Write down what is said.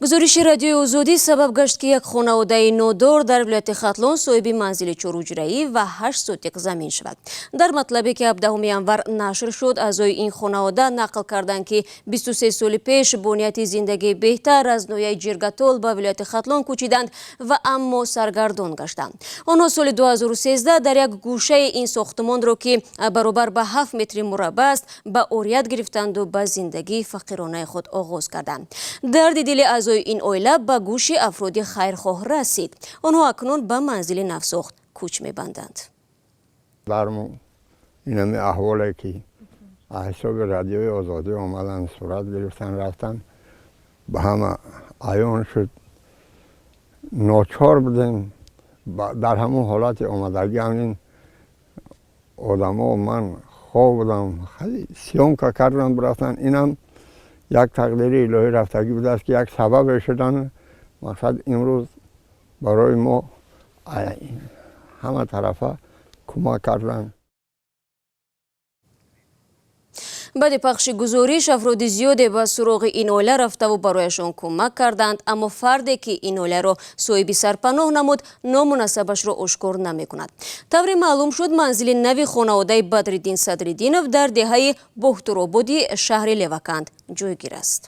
Гузориши Радиои Озодӣ сабаб гашт, ки як хонаводаи нодор дар вилояти Хатлон соҳиби манзили чорҳуҷраӣ ва 8 сотиқ замин шавад. Дар матлабе, ки 17 январ нашр шуд, аъзои ин хонавода нақл карданд, ки 23 соли пеш бо нияти зиндагии беҳтар аз ноҳияи Ҷиргатол ба вилояти Хатлон кӯчиданд ва аммо саргардон гаштанд. Онҳо соли 2013 дар як гӯшаи ин сохтмонро, ки баробар ба 7 метри мураббаъ аст, ба орият гирифтанду ба зиндагии фақиронаи худ оғоз карданд. Дарди дили аъзои ин оила ба гӯши афроди хайрхоҳ расид. Онҳо акнун ба манзили навсохт кӯч мебанданд. Дарму инами аҳволе, ки аз ҳисоби Радиои Озодӣ омадан, сурат гирифтан, рафтан, ба ҳама аён шуд. Ночор будем дар ҳамон ҳолати омадагӣ. Ҳамин одамо, ман хоб будам, съёмка кардан рафтан. Инам як тақдири илоҳӣ рафтагӣ будааст, ки як сабабе шудан. Мақсад, имрӯз барои мо ҳама тарафа кӯмак кардан. Баъди пахши гузориш афроди зиёде ба суроғи ин оила рафтаву барояшон кӯмак карданд, аммо фарде, ки ин оиларо соҳиби сарпаноҳ намуд, ному насабашро ошкор намекунад. Тавре маълум шуд, манзили нави хонаводаи Бадриддин Садриддинов дар деҳаи Бохтурободи шаҳри Леваканд ҷойгир аст.